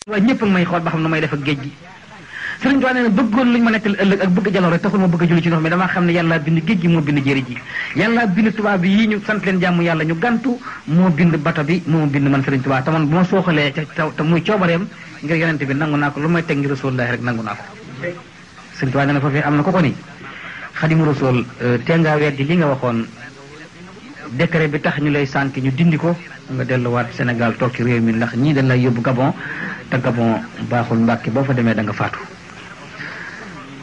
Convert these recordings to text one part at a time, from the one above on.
waaye ñëpp ak may xool ba xam ne may def ak géej gi Sëriñ Tuubaa nee na bëggoon luñu ma nekkal ëllëg ak bëgg jaloore taxul ma bëgg a julli ci ndox mi damaa xam ne yàlla bind géej gi moo bind jéeri ji yàlla bind tubaab bi yii ñu sant leen jàmm yàlla ñu gantu moo bind bato bi moo bind man Sëriñ Tuubaa te man bu ma sooxalee te muy coobareem ngir yonente bi nangu naa ko lu may teg ngir Rasulullahi rek nangu naa ko Sëriñ Tuubaa nee na foofee am na ko ni Xadimu Rasul te ngaa weddi li nga waxoon décret bi tax ñu lay sànk ñu dindi ko nga delluwaat Sénégal toog ci réew mi ndax ñii dañ lay yóbbu Gabon te Gabon baaxul Mbàkke boo fa demee da nga faatu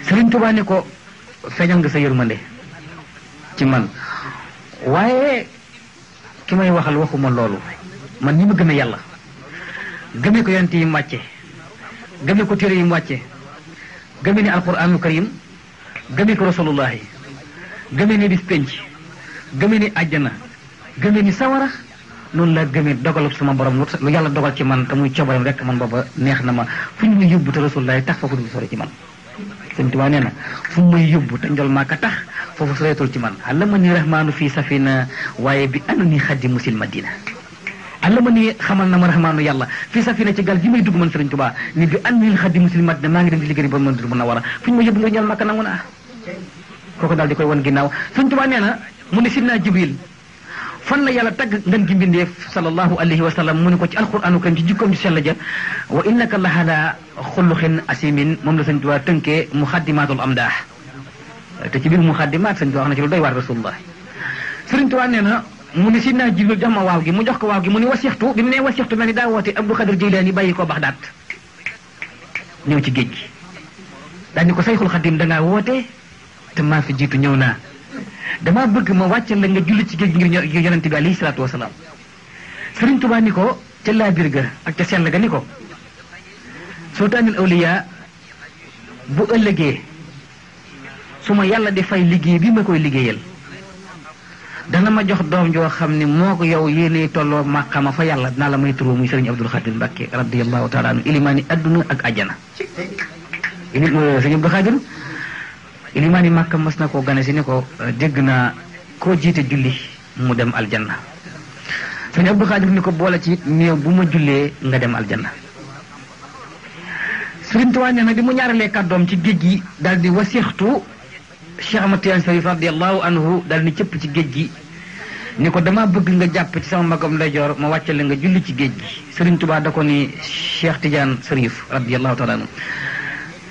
Sëriñ Tuubaa ne ko feeñal nga sa yërmande ci man waaye ki may waxal waxuma loolu man ñi ma gëmee yàlla gëmee ko yonent yi mu wàcce gëmee ko téere yi mu wàcce gëmee ni alquraanu karim gëmee ko rasulullahi gëmee ni bis penc gëmee ni àjjana gëmee ni sawara noonu la gëmee dogalub sama borom lu yàlla dogal ci man te muy coobaram rek man booba neex na ma fu ñu may yóbbu te rasulullahi tax fa ko du sore ci man Sëriñ Tuubaa nee na fu mu may yóbbu te njol maa ka tax foofu soreetul ci man allama ni rahmaanu fii safina waaye bi anu ni xaddi musil madina allama ni xamal na ma rahmaanu yàlla fii safina ci gal ji may dugg man Sëriñ Tuubaa ni bi anu ni xaddi musil madina maa ngi dem ci liggéey ba mën a war a fu ñu may yóbbu nga njol maa ka nangu na kooku daal di koy wan ginnaaw Sëriñ Tuubaa nee na mu ne sidna Jibril fan la yàlla tagg ngeen gi mbindeef sallallahu alayhi wa sallam mu ne ko ci alquranu karim ci jikkoom ci sell ja wa innaka la ala xuluqin asimin moom la Sëriñ Tuubaa tënkee muxaddimatul amdaax te ci biir muxaddimaat Sëriñ Tuubaa wax na ci lu doy waar rasulullah Sëriñ Tuubaa nee na mu ne sidna Jibril jox ma waaw gi mu jox ko waaw gi mu ne wasixtu bi mu ne wasixtu mel ni daa woote Abdul Xaadir Jilaani bàyyi ko Baxdaad ñëw ci géej gi daal ni ko sayxul xadim dangaa woote te maa fi jiitu ñëw naa damaa bëgg ma wàccal la nga julli ci géej gi ngir yonente bi alayhi salaatu wasalaam Sëriñ Tuubaa ni ko ca laabir ga ak ca sell ga ni ko sultaanul awliya bu ëllëgee su ma yàlla di fay liggéey bi ma koy liggéeyal dana ma jox doom joo xam ne moo ko yow yéene tolloo màqama fa yàlla dinaa la may turoo muy Sëriñ Abdul Xaadir Mbàkke radiyallahu taala anhu ilimaani adduna ak ajjana Sëriñ Abdul Xaadir ilimaani Màkka mas na koo gane si ni ko dégg naa koo jiite julli mu dem aljanna Sëriñ Abdul Xaadir ni ko boole ci néew bu ma jullee nga dem aljanna Sëriñ Tuubaa nee na bi mu ñaaralee kàddoom ci géej gi daal di wasixtu Cheikh Ahmad Tijaan Sarif radiyallahu anhu daal ni cëpp ci géej gi ni ko dama bëgg nga jàpp ci sama magam ndeyjoor ma wàccale nga julli ci géej gi Sëriñ Tuubaa da ko ni Cheikh Tijaan Sarif radiyallahu taala anhu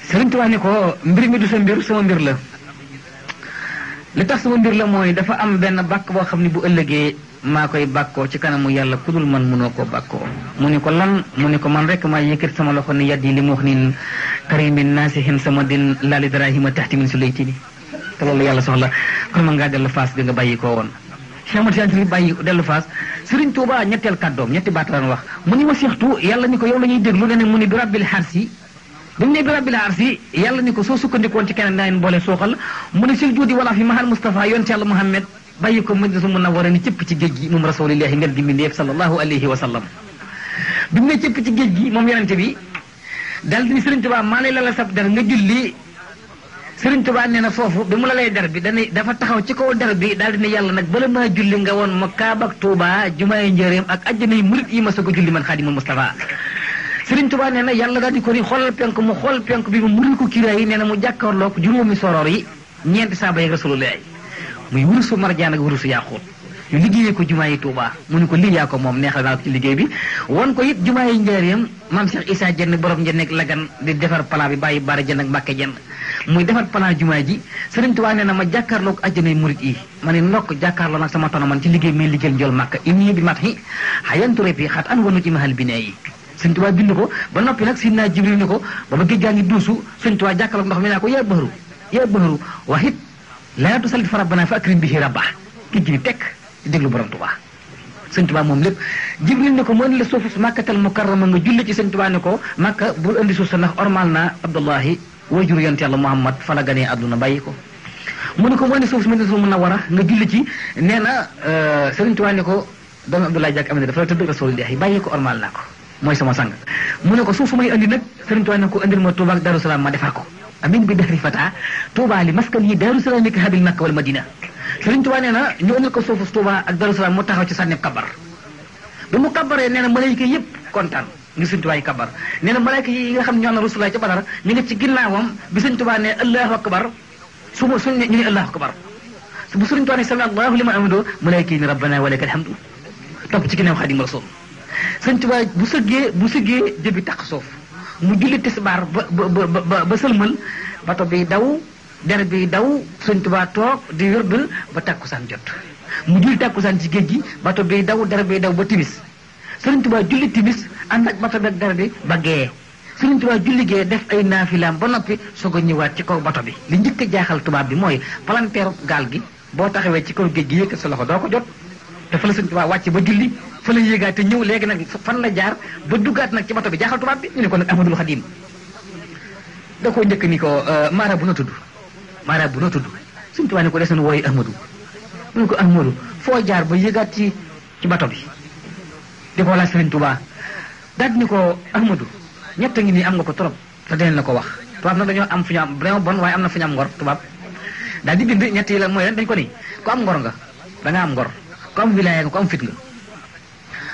Sëriñ Tuubaa ni ko mbir mi du sa mbir sama mbir la li tax sama mbir la mooy dafa am benn bàkk boo xam ne bu ëllëgee maa koy bàkkoo ci kanamu yàlla ku dul man mënoo koo bàkkoo mu ni ko lan mu ni ko man rek maa yëkkati sama loxo ni yaddi li mu wax nin karimin naasihin sama din laali darahima taxti min su laytini te loolu yàlla soxla kon man ngaa dellu faas ga nga bàyyi koo woon Cheikh Ahmad Tijaan Sarif bàyyi dellu faas Sëriñ Tuubaa ñetteel kàddoom ñetti baat lan wax mu ni wasixtu yàlla ni ko yow la ñuy déglu ne mu ni bi rabbil xarsi bi mu ne bi rabbil arsi yàlla ni ko soo sukkandikoon ci keneen daañu boole suuxal mu ne sil juudi wala fi mahal Mustafa yoon ci yàlla Muhammad bàyyi ko Madinatu Munawwara ni cëpp ci géej gi moom rasulillahi ngeen gi mbindeef sallallahu alayhi wa sallam bi mu ne cëpp ci géej gi moom yonente bi daal di ni Sëriñ Tuubaa maa lay lala sab der nga julli Sëriñ Tuubaa nee na foofu bi mu la lay der bi dafa taxaw ci kaw der bi daal di ne yàlla nag bala maa julli nga woon ma Kaaba ak Tuubaa jumaay njëreem ak ajjanay murit yi ma soog a julli man Xaadimul Mustafa Sëriñ Tuubaa nee na yàlla daal di ko ni xoolal penk mu xool penk bi mu muril ko kiiraay yi nee na mu jàkkaarloog juróomi soroor yi ñeenti saaba yi rasulullah muy wurusu marjaan ak wurusu yaaxuut ñu liggéeyee ko jumaa yi Tuubaa mu ni ko lii yaa ko moom neexal naa ko ci liggéey bi won ko it jumaa yi njaareem maam Cheikh Issa Dieng borom Dieng ak Lagan di defar plan bi bàyyi Baara Dieng ak Mbàkke Dieng muy defar plan jumaa ji Sëriñ Tuubaa nee na ma jàkkaarloog ajjanay murit yi ma ne ndokk jàkkaarloo nag sama tono man ci liggéey may liggéeyal njol Màkka inni bi mat yi xayantu repi xat an wanu ci mahal bi yi Sëriñ Tuubaa bind ko ba noppi nag sidna Jibril ni ko ba ba géej gaa ngi duusu Sëriñ Tuubaa jàkkaarloog ndox mi naa ko yaa bahru waxit laa tusallit fa rabbana fa akrim bihi rabba géej gi ni tekk di déglu borom Tuubaa Sëriñ Tuubaa moom lépp Jibril ni ko mu indi la suufu Makkatal Mukarrama nga julli ci Sëriñ Tuubaa ni ko Makka bul indi suuf sa ndax ormal naa Abdullahi waajur yonent Yàlla Muhammad fa la ganee àdduna bàyyi ko mu ni ko mu indi suuf si Madinatul Munawwara nga julli ci nee na Sëriñ Tuubaa ni ko doomu Abdoulaye Diak Amina dafa la tëdd Rasuulullaahi bàyyi ko ormal naa ko mooy sama sang mu ne ko suuf su may andi nag Sëriñ Tuubaa ne ko andil ma Tuubaa ak Daaru Salaam ma defar ko amin bi dahri fata Tuubaa li maskan yi Daaru Salaam nekk habil Makka wal Madina Sëriñ Tuubaa nee na ñu andil ko suufu Tuubaa ak Daaru Salaam mu taxaw ci sànni kabar bi mu kabaree nee na malayka yëpp kontaan ngi Sëñ Tuubaa yi kabar nee na malaaka yi nga xam ne ñoo na Rasulullah ca Badar ñu ngi ci ginnaawam bi Sëñ Tuubaa ne allahu akbar suñ ne ñu ne allahu akbar bu Sëñ Tuubaa ne sami allahu liman hamidahu malaaka yi ne rabbana wa lakal hamdu topp ci ginnaaw Xaadimu Rasuul Sëñ Tuubaa bu sëggee jëbi taq suuf mu julli tisbaar ba sëlmal bato bi daw der bi daw Sëñ Tuubaa toog di wërd ba tàkkusaan jot mu julli tàkkusaan ci géej gi bato bi daw der bi daw ba timis Sëriñ Tuubaa julli timis ànd ak bato bi ak der bi ba gee Sëriñ Tuubaa julli gee def ay naafilaam ba noppi soog a ñëwaat ci kaw bato bi li njëkk a jaaxal tubaab bi mooy palanteeru gaal gi boo taxawee ci kaw géej gi yëkkat sa loxo doo ko jot te fa la Sëriñ Tuubaa wàcc ba julli fa la yéegaat te ñëw léegi nag fan la jaar ba duggaat nag ci bato bi jaaxal tubaab bi ñu ne ko nag Ahmadul Xadim da koo njëkk ni ko maara bu na tudd Sëriñ Tuubaa ne ko des na wooyu Ahmadu mu ne ko Ahmadu foo jaar ba yéegaat ci bato bi di ko laaj Sëriñ Tuubaa daal ni ko Ahmadu ñett ngi nii am nga ko trop te dinañ la ko wax tubaab nag dañoo am fu ñu am vraiment bon waaye am na fu ñu am ngor tubaab daal di bind ñett yi la mooy leen dañ ko ni ku am ngor nga da nga am ngor ku am wilaaya nga ku am fit nga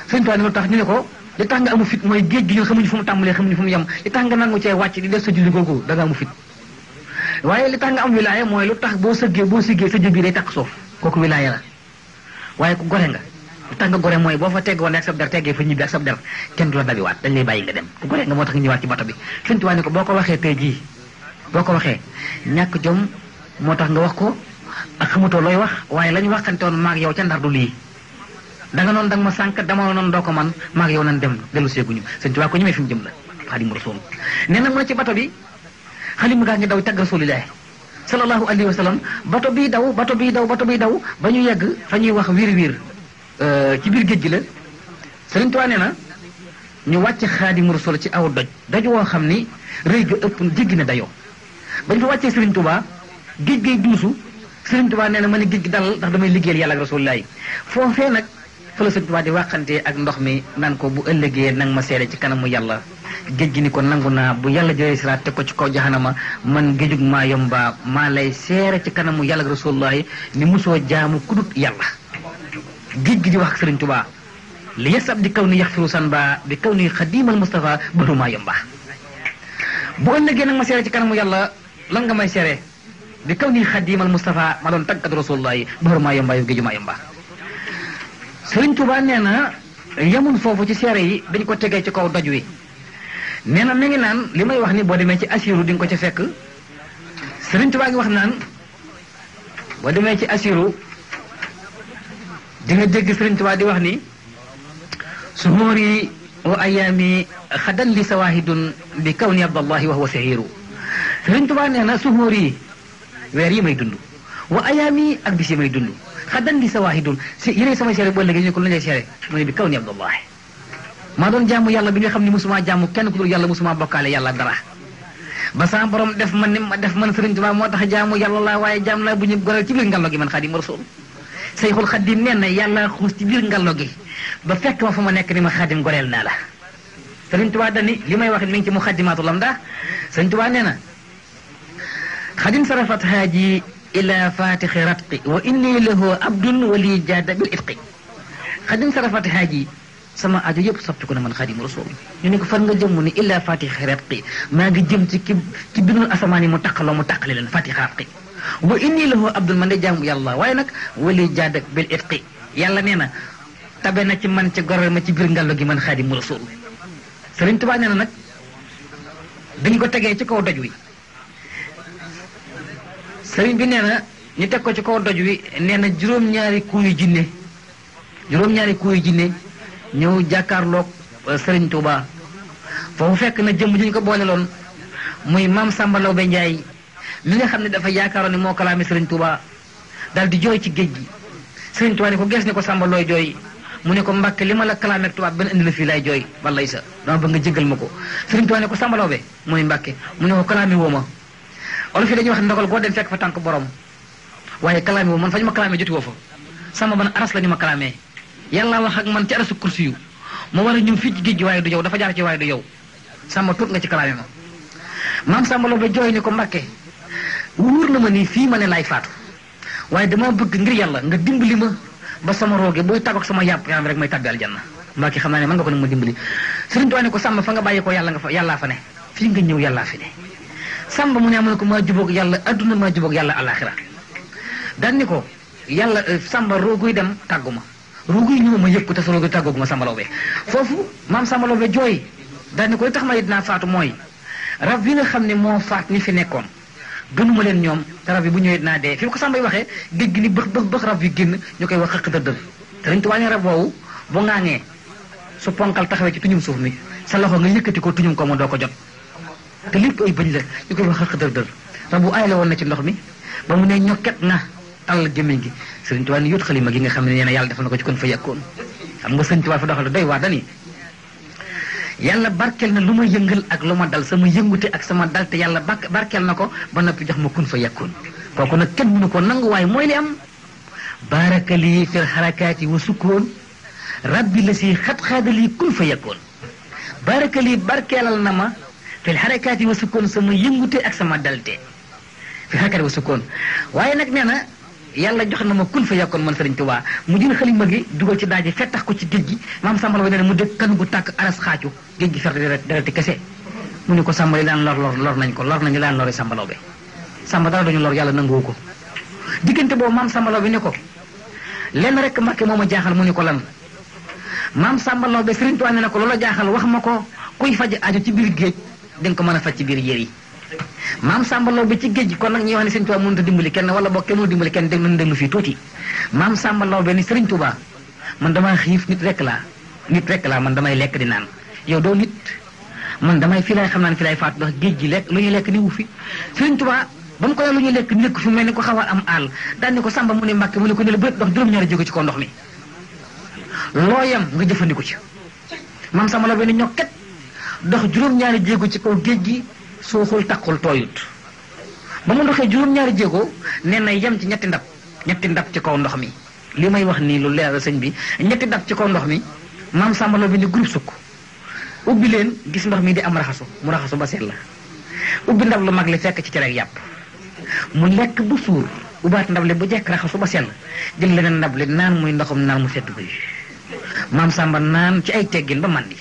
Sëriñ Tuubaa ni lu tax ñu ne ko li tax nga amu fit mooy géej gi ñun xamuñu fu mu tàmbalee xamuñu fu mu yem li tax nga nangu cee wàcc di def sa julli googu da nga amu fit waaye li tax nga am wilaaya mooy lu tax boo siggee sa jëb bi day takk suuf kooku wilaaya la waaye ku gore nga lu tax nga gore mooy boo fa teggoon ak sab der teggee fa ñibbi ak sab der kenn du la dabiwaat dañ lay bàyyi nga dem ku gore nga moo tax ñëwaat ci bato bi Sëriñ Tuubaa ni ko boo ko waxee tey jii boo ko waxee ñàkk jom moo tax nga wax ko ak xamutoo looy wax waaye lañu waxantoon maag yow ca Ndar du lii da nga noonu da nga ma sànq dama noonu doo ko man maag yow nan dem dellu seeguñu Sëriñ Tuubaa ko ñemee fi mu jëm la Xaadimu Rasuul nee na mu ne ci bato bi xalima gaa ngi daw tagg Rasuulillaahi sallallahu alayhi wa sallam bato bi daw ba ñu yegg fa ñuy wax wiir ci biir géej gi la Sëriñ Tuubaa nee na ñu wàcc Xaadimu Rasuul ci aw doj woo xam ni rëy ga ëpp jéggi na dayoo bañ fa wàccee Sëriñ Tuubaa géej gay duusu Sëriñ Tuubaa nee na ma ne géej gi dal ndax damay liggéeyal yàlla ak Rasuulullaahi foofee nag fa la Sëriñ Tuubaa di waxante ak ndox mi naan ko bu ëllëgee nang ma seede ci kanamu yàlla géej gi ni ko nangu naa bu yàlla jëlee siraat teg ko ci kaw jahanama man géejug maa yomba maa lay seere ci kanamu yàlla ak Rasuulullaahi ni mosoo jaamu kudut yàlla géej gi di wax ak Sëriñ Tuubaa li yasab di kaw ni yaxfiru san ba bi kaw ni xadimal Mustafa bëru maa yomba bu ëllëgee nag ma seere ci kanamu yàlla lan nga may seere bi kaw ni xadimal Mustafa ma doon taggat Rasuulullaahi bëru maa yomba yow géeju maa yomba Sëriñ Tuubaa nee na yemul foofu ci seere yi dañ ko tegee ci kaw doj wi nee na mi ngi naan li may wax ni boo demee ci Asiru di nga ko ci fekk Sëriñ Tuubaa ngi wax naan boo demee ci Asiru di nga dégg Sëriñ Tuubaa di wax ni suhuuri wa ayaami xadan li sawaahidun bi kaw ni abdallahi wa huwa sahiru Sëriñ Tuubaa nee na suhuuri weer yi may dund wa ayaami ak bis yi may dund xadan li sawaahidun si yéen samay seere boo léegi ñu ko lu lay seere mu ne bi kaw ni abdallahi maa doon jaamu yàlla bi nga xam ne mosuma jaamu kenn ku dul yàlla mosuma bokkaale yàlla dara ba sama borom def man ni ma def man Sëriñ Tuubaa moo tax jaamu yàlla laa waaye jaam laa bu ñu goreel ci biir ngallo gi man Xaadimu Rasuul Sayxul Xadim nee na yàlla xuus ci biir ngallo gi ba fekk ma fa ma nekk ni ma Xaadim goreel naa la Sëriñ Tuubaa dani li may wax mi ngi ci Muxaddimaatul Amdah Sëriñ Tuubaa nee na xadim sarafat haaji ila fatixi ratqi wa inni lahu abdun wali jaada bil itqi xadim sarafat haaji sama aajo yëpp soppiku na man Xaadimu Rasuul ñu ne ko fan nga jëm ni illa fatixi ratqi maa ngi jëm ci ki bindul asamaan yi mu taqale leen fatixi ratqi wa inni lahu abdul man de jaamu yàlla waaye nag wali jaada bil itqi yàlla nee na tabe na ci man ci goreel ma ci biir ngallo gi man Xaadimu Rasuul Sëriñ Tuubaa nee na nag dañ ko tegee ci kaw doj wi sëriñ bi nee na ñu teg ko ci kaw doj wi nee na juróom-ñaari kuuyu jinne ñëw jàkkaarloog Sëriñ Tuubaa foofu fekk na jëmm ji ñu ko boole loon muy maam Samba Lawbe Njaay mi nga xam ne dafa yaakaaroon ne moo kalaame Sëriñ Tuubaa daal di jooy ci géej gi Sëriñ Tuubaa ne ko gees ne ko Samba looy jooy mu ne ko Mbàkke li ma la kalaame ak tubaab benn indi la fii lay jooy wallay sa dama bëgg nga jégal ma ko Sëriñ Tuubaa ne ko Samba Lawbe mu ne Mbàkke mu ne ko kalaame woo ma olof yi dañuy wax ndogal goo dem fekk fa tànk borom waaye kalaame woo man fa ñu ma kalaame joti woo fa sama ban aras la ñu ma kalaamee yàlla wax ak man ci arasu kursi yu ma war a ñëw fii ci géej gi waaye du yow dafa jaar ci waaye du yow Samba tuut nga ci kalaame ma maam Samba Lawbe jooy ni ko Mbàkke wóor na ma ni fii ma ne laay faatu waaye dama bëgg ngir yàlla nga dimbali ma ba sama rooge booy tàggoog sama yàpp yaram rek may tàbbi aljanna mbaa ki xam naa ne mën nga ko nag ma dimbali Sëriñ Tuubaa ne ko Samba fa nga bàyyi ko yàlla nga fa yàllaa fa ne fii nga ñëw yàllaa fi ne Samba mu ne amoon ko maa jubóog yàlla adduna maa jubóog yàlla alaxira daan ni ko yàlla Samba rooguy dem tàggu ma rooguy ñëw ma yëpp te sa rooguy tàggoogu ma Samba Laobé foofu maam Samba Laobé jooy daan ni ko li tax ma ne dinaa faatu mooy rab yi nga xam ne moo faat ñi fi nekkoon gënuma leen ñoom te rab yi bu ñëwee dinaa dee fi ko Samba yi waxee dégg ni bëx rab yi génn ñu koy wax xëq dëddër te dañ tuwaa ne rab woowu bu ŋaaŋee su ponkal taxawee ci tuñum suuf mi sa loxo nga yëkkati ko tuñum ko ma doo ko jot te lépp ay bëñ la ñu koy wax xëq dëddër rab bu ayale woon na ci ndox mi ba mu ne ñokket na tàll gémmiñ gi Sëriñ Tuubaa ni yóot xalima gi nga xam ne nee na yàlla defal na ko ci kon fa yàkkoon xam nga Sëriñ Tuubaa fa doxal doy waa dani yàlla barkeel na lu ma yëngal ak lu ma dal sama yëngute ak sama dal te yàlla barkeel na ko ba noppi jox ma kun fa yàkkoon kooku nag kenn mënu ko nangu waaye mooy li am baarakali fil xarakaati wa sukkoon rabbi la si xat-xaadali kun fa yàkkoon baarakali barkeelal na ma fil xarakaati wa sukkoon sama yëngute ak sama dalte fil xarakaati wa sukkoon waaye nag nee na yàlla jox na ma kun fa yàkkoon man Sëriñ Tuubaa mu jël xalima gi dugal ci daaji fettax ko ci géej gi maam Samba Laobé nee na mu dëkk kan gu tàkk aras xaacu géej gi ferte dereti kese mu ne ko Samba li daan lor nañ ko lor nañu daan lori Samba Laobé Samba dara dañu lor yàlla nanguwu ko diggante boobu maam Samba Laobé ne ko lenn rek Mbàkke moo ma jaaxal mu ne ko lan maam Samba Laobé Sëriñ Tuubaa ne na ko loola jaaxal wax ma ko kuy faj aju ci biir géej dinga ko mën a faj ci biir yér yi maam Samba Laobé ci géej gi kon nag ñuy wax ne Sëriñ Tuubaa mënut a dimbali kenn wala boog kenn mënut dimbali kenn dégg nañu déglu fii tuuti maam Samba Laobé ni Sëriñ Tuubaa man damaa xiif nit rek laa man damay lekk di naan yow doo nit man damay fii laay xam naa ne fii laay faatu ndax géej gi lekk lu ñuy lekk ni wu fi Sëriñ Tuubaa ba mu ko lu ñuy lekk nekk fi mel ni ko xaw a am àll daan ni ko Samba mu ne Mbàkke mu ne ko ne la bëri dox juróom-ñaari jóge ci kaw ndox mi loo yem nga jëfandiku ci maam Samba Laobé ni ñokket dox juróom-ñaari jéego ci kaw géej gi suuxul taqul tooyut ba mu doxee juróom-ñaari jéego nee na yem ci ñetti ndab ci kaw ndox mi li may wax nii lu leer sëñ bi ñetti ndab ci kaw ndox mi maam Samba Laobé ni groupe sukk ubbi leen gis ndox mi di am raxasu mu raxasu ba seet la ubbi ndab lu mag li fekk ci cere ak yàpp mu lekk bu suur ubbaat ndab li bu jekk raxasu ba sell jël leneen ndab li naan muy ndoxum naan mu sedd guy maam Samba naan ci ay teggin ba mandi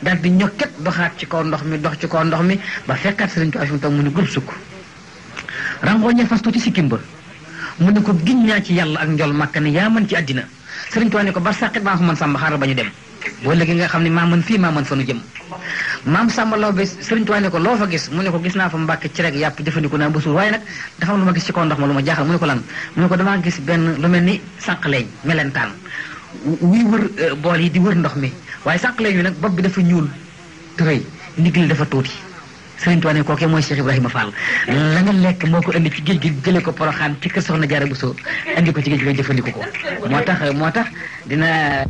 daal di ñokket doxaat ci kaw ndox mi dox ci kaw ndox mi ba fekkaat Sëriñ Tuubaa fi mu toog mu ne groupe sukk rangoo ñe fas tuuti sikkim ba mu ne ko giñ ñaa ci yàlla ak njol màkk ne yaa mën ci àddina Sëriñ Tuubaa ne ko bar sàqit maa fa man Samba xaaral ba ñu dem boo léegi nga xam ne maa mën fii maa mën fa nu jëm maam Samba Laobé Sëriñ Tuubaa ne ko loo fa gis mu ne ko gis naa fa Mbàkke ci rek yàpp jëfandiku naa ba suur waaye nag dafa am lu ma gis ci kaw ndox ma lu ma jaaxal mu ne ko lan mu ne ko damaa gis benn lu mel ni sànqleeñ melentaan wuy wër bool yi di wër ndox mi waaye sànqleeñ wi nag bopp bi dafa ñuul tërëy ndigg li dafa tuuti Sëriñ Tuubaa ne kookee mooy Cheikh Ibrahima Fall la nga lekk moo ko indi ci géej gi jëlee ko Poroxaan ci kër Soxna Jaara Buso indi ko ci géej gi nga jëfandiku ko moo tax dina